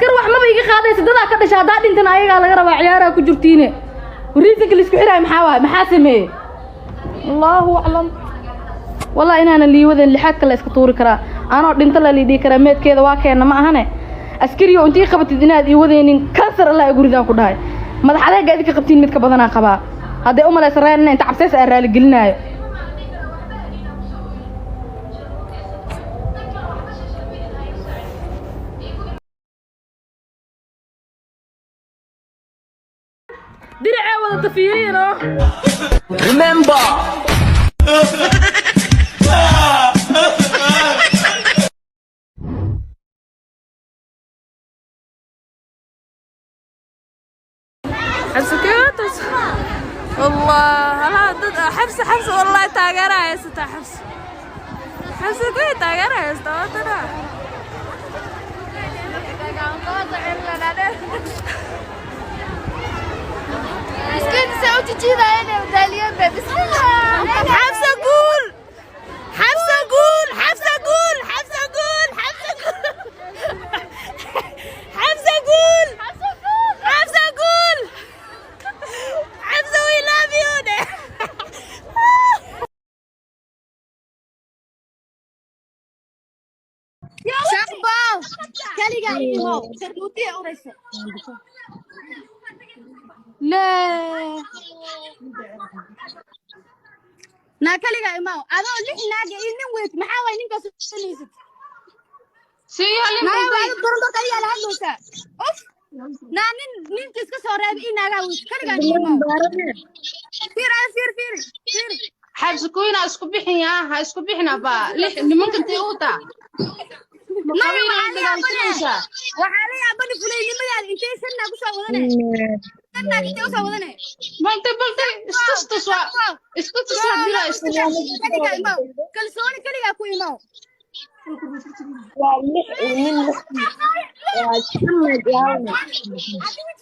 Askar wax maba iga qaadaysa. Dadaa ka dhasha, haddaa dhintan ayagaa laga rabaa. Ciyaaraha ku jirtiine, reasonka laisku xiraayo maxaa waay? Maxaa sameeyey? Allahu aclam. Wallahi inaanan liiwadan lixaadka la iska tuuri karaa, anoo dhinto la liidhihi karaa. Meedkeeda waa keenna ma ahane. Askariyo intii qabatid inaad ii wadaynin, kansar Allah guridaan ku dhahay. Madax adeega idinka qabtiin mid ka badanaa qabaa. Hadday u malaysa reen inta cabsays aan raaligelinaayo. Diracee wadata fiiriino. Remember. Xabsi والله لا dad Xabsi, Xabsi, wallahi taageera haysataa. Xabsi, Xabsi kuwii taageera haysataa wadana. Xabsa guul, Xabsa guul, Xabsa guul, Xabsa guul, Xabsa guul, Xabsa guul, Xabsa guul, Xabsa, we love you. Shaqbal kaligaa imow, sharmuutiya uraysa lee naa. Kaligaa imow adoo lix naaga iyo nin weyd. Maxaa waay ninkaas usanaysid? Naa waada dorondoorka adigaa la hadlaysaa. Uf, naa nin ninka iska soo reebay ii naagaa weyd. Kaligaa imow, fiir ada, fiir, fiir, fiir. Xabsi kuwiina isku bixin yaa, ha isku bixin abaa. Lix nimanka intee u taa? Maya. Qabiil la dagaalsamaysaa. Waxaa la yaabani fulaynimadaada. Intee shan naag usoo wadanay? Shan naag intee usoo wadanay? Maanta balde istustus waa istustus waa dilaa isku. Kaligaa imow, kalsooni kaligaa ku imow. Waa lix nin, lix waa shan naag iyo hal nin.